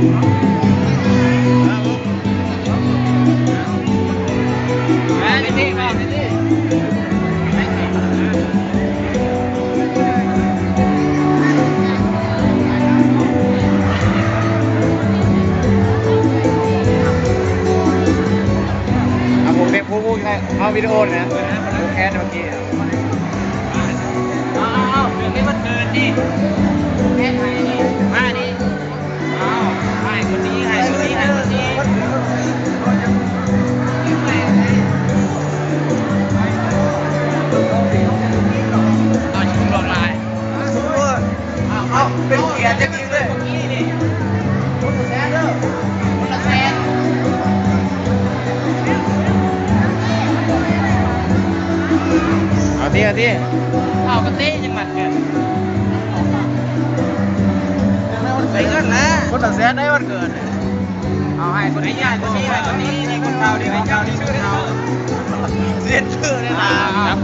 ອ່ະ ຜູກເດັກ ຜູກ ຜູກໃຫ້ເຮົາວິດີໂອນະ ຜູກແຂນເມື່ອກີ້. ເອົາ ເອົາ ເອົາ ເລື່ອງໃນວັນເກີດນີ້ ແມ່ນໃຜນີ້ ມານີ້ ເອົາ ໃຫ້ຄົນນີ້ ໃຫ້ຄົນນີ້ ໃຫ້ຄົນນີ້ ເອົາ ຊຸມລວມຫຼາຍ ເອົາ ເອົາ ເປັນກຽດຈັກອີກເລີຍ ຄົນລະແສນເດີ ຄົນລະແສນ ເອົາຕິ ເອົາຕິ ເອົາກະຕິ ໄປເງິນແຫຼະ ຄົນລະແສນໃນວັນເກີດ ເອົາໃຫ້ຄົນນີ້ ໃຫ້ຄົນນີ້ ໃຫ້ຄົນນີ້ ນີ້ຄົນເກົ່າ ນີ້ຄົນເກົ່າ ນີ້ຄົນເກົ່າ ເສັດຄືໄດ້ລະ ອ່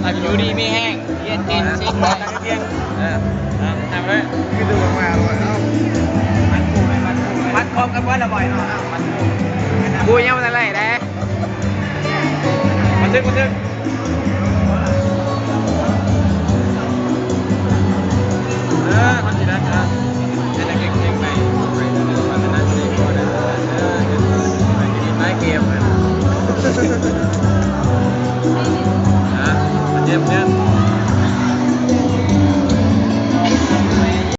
າ ຢູ່ດີມີແຮງ ຮຽນເກັ່ງ ເສັງໄດ້ ເອີ ເອົາ ນຳເລີຍ ຄືດູມາ ເອົາ ມັດຄູ່ ມັດຄູ່ ມັດພ້ອມກັນບໍ່ລະບ່ອຍເນາະ ມັດຄູ່ ບໍ່ຍັງບໍ່ທັນໄດ້ເດ້ ມາເຖິງ ມາເຖິງ ເອີ ມັນຊິໄດ້